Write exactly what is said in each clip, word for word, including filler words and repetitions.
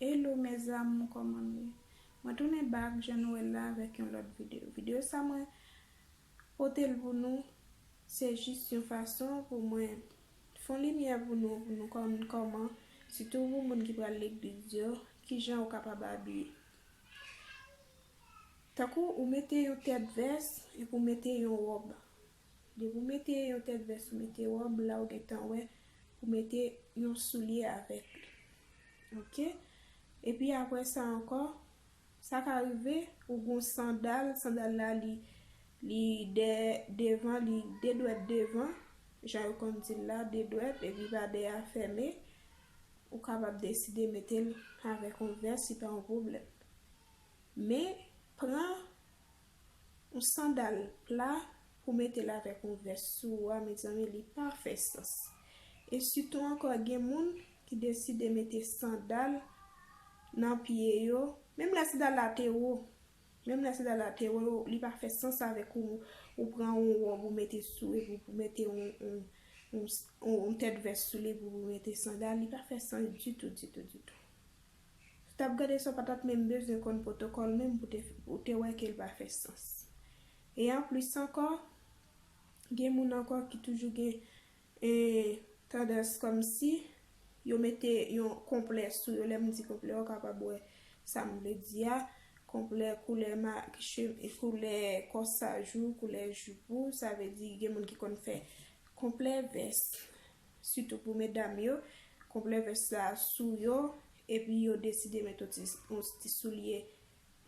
Hello mes amours, kòman nou ye? Mwen tounen bak jan nou wè l la avèk yon lòt videyo. Videyo sa mwen pote l pou nou, se jis yon fason pou mwen fè yon limyè pou nou, pou nou konn kòman, sitou pou moun ki pral legliz yo, kijan ou kapab abiye. Tankou ou mete yon tèt vès epi ou mete yon wòb. Depi ou mete yon tèt vès, ou mete wòb la, ou gentan wè ou mete yon soulye avèk li. Oke? Epi apre sa ankò, sa ka rive ou gen yon sandal, sandal la li li de devan, li de dwèt devan, jan yo konn di l la, de dwèt, epi pa dèyè a fèmen, ou kapab deside mete l avèk yon vès, li pa yon pwoblèm. Men, pran yon sandal pla pou mete l avèk yon vès sou ou a, mezanmi, li pa fè sans. E sitou ankò, gen moun ki deside mete sandal nan pye yo, menm lè sandal la te wo, menm lè sandal la te wo, li pa fè sans avèk ou, ou pran yon wòb ou mete sou, epi ou mete yon, yon, yon, yon, yon tèt vès sou li, epi ou mete sandal, li pa fè sans ditou, ditou, ditou. Si w t ap gade sa, w pa t ap menm bezwen konn pwotokòl menm pou te, pou te wè ke l pa fè sans. E anplis ankò, gen moun ankò ki toujou gen, e, tandans kòmsi yo mete yon konplè sou yo. Lè m di konplè, ou kapab wè sa m vle di a. Konplè koulè ma, che-, koulè kòsaj ou, koulè jip ou, sa vle di gen moun ki konn fè konplè vès, sitou pou medam yo, konplè vès la sou yo, epi yo deside met yon ti, yon ti soulye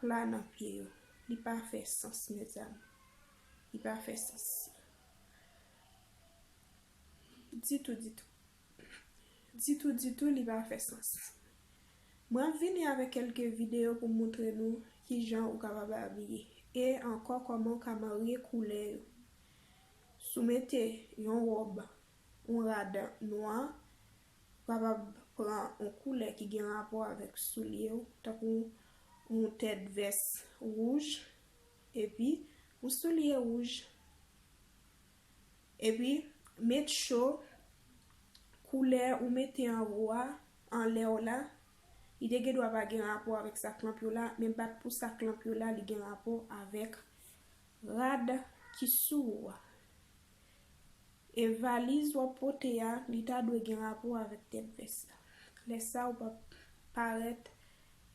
pla nan pye yo. Li pa fè sans, mezanmi. Li pa fè sans. Ditou, ditou. Ditou, ditou, li pa fè sans. Mwen ap vini avèk kèlke videyo pou montre nou kijan ou kapab abiye. E ankò kòman ou ka marye koulè yo. Si w mete yon wòb, yon rad nwa, ou kapab pran yon koulè ki gen rapò avèk soulye w, tankou yon tèt vès wouj, epi yon soulye wouj. Epi, met cho, koulè ou mete anwo a, anlè w la, li te gen dwa pa gen rapò avèk sa k nan pye w la, men bat pou sa k nan pye w la, li gen rapò avèk rad ki sou ou a. E valiz w ap pote a, li ta dwe gen rapò avèk tèt vès la. Lè sa, ou p ap parèt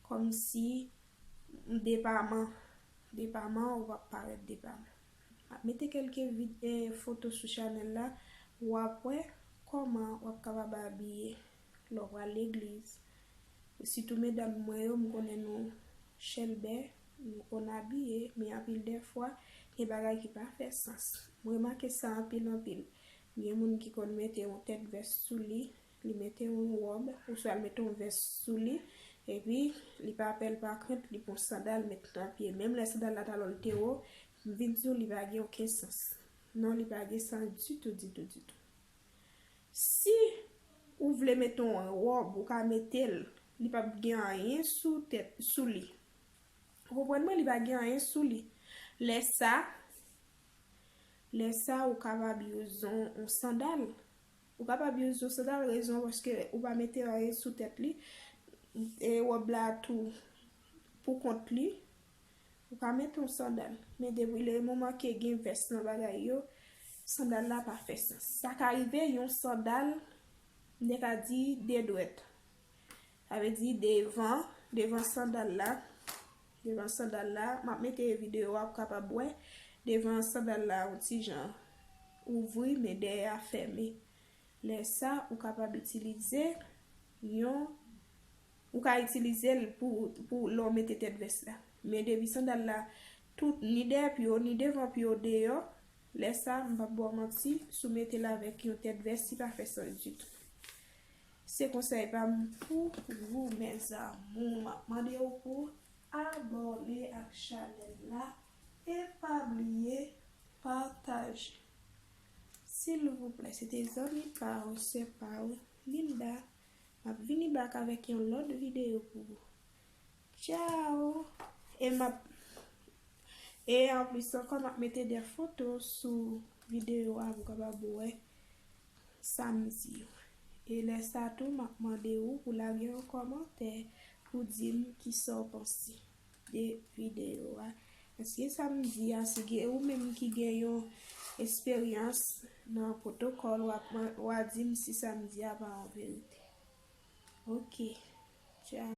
kòmsi depaman. Depaman, ou p ap parèt depaman. M ap mete kèlke vid-, eh, foto sou chanèl la, w ap wè kòman w ap kapab abiye lè w pral legliz. Sitou medam mwen yo, m konnen nou chèlbè, nou konn abiye, men anpil dèfwa, gen bagay ki pa fè sans. M remake sa anpil, anpil. Gen moun ki konn mete yon tèt vès sou li, li mete yon wòb, oswa l mete yon vès sou li, epi li pa pè, l pa krent, li pran sandal, met nan pye. Menm lè sandal la talè l te wo, m vin di w li pa gen okenn sans. Non, li pa gen sans ditou, ditou, ditou. Si ou vle mete yon wòb, ou ka mete l, li p ap gen anyen sou tèt, sou li. Ou konprann mwen, li pa gen anyen sou li. Lè sa, lè sa, ou kapab youz yon, yon sandal. Ou kapab youz yon sandal, rezon paske ou pa mete anyen sou tèt li. E wòb la tou pou kont li. Ou ka mete yon sandal. Men depi le moman ke gen vès nan bagay yo, sandal la pa fè sans. Sa ka rive yon sandal, m te ka di de dwèt. Sa vle di devan, devan sandal la. Devan sandal la, m ap mete videyo a pou w kapab wè. Devan sandal la, yon ti jan ouvri, men dèyè a fèmen. Lè sa, ou kapab itilize yon, ou ka itilize l pou, pou lè w mete tèt vès la. Men depi sandal la, tout, ni dèyè pye w, ni devan pye w deyò, lè sa, m p ap ba w manti, si w mete l avèk yon tèt vès, li pa fè sans ditou. Se konsèy pa m pou ou, mes amours. M ap mande w pou abòne ak chanèl la e pa bliye pataje. Silvouplè, se te zanmi pa w, sè pa w, Linda. M ap vini bak avèk yon lòt videyo pou ou. Tchao! E m ap, e anplis ankò, m ap mete de foto sou videyo a pou w kapab wè sa m di yo. E lè sa tou, m ap mande ou pou lage yon kòmantè, pou di m kisa w panse de videyo a. Èske sa m di a, si gen ou menm ki gen yon esperyans nan pwotokòl, w ap, w a di m si sa m di a pa yon verite. Ok. Tchao.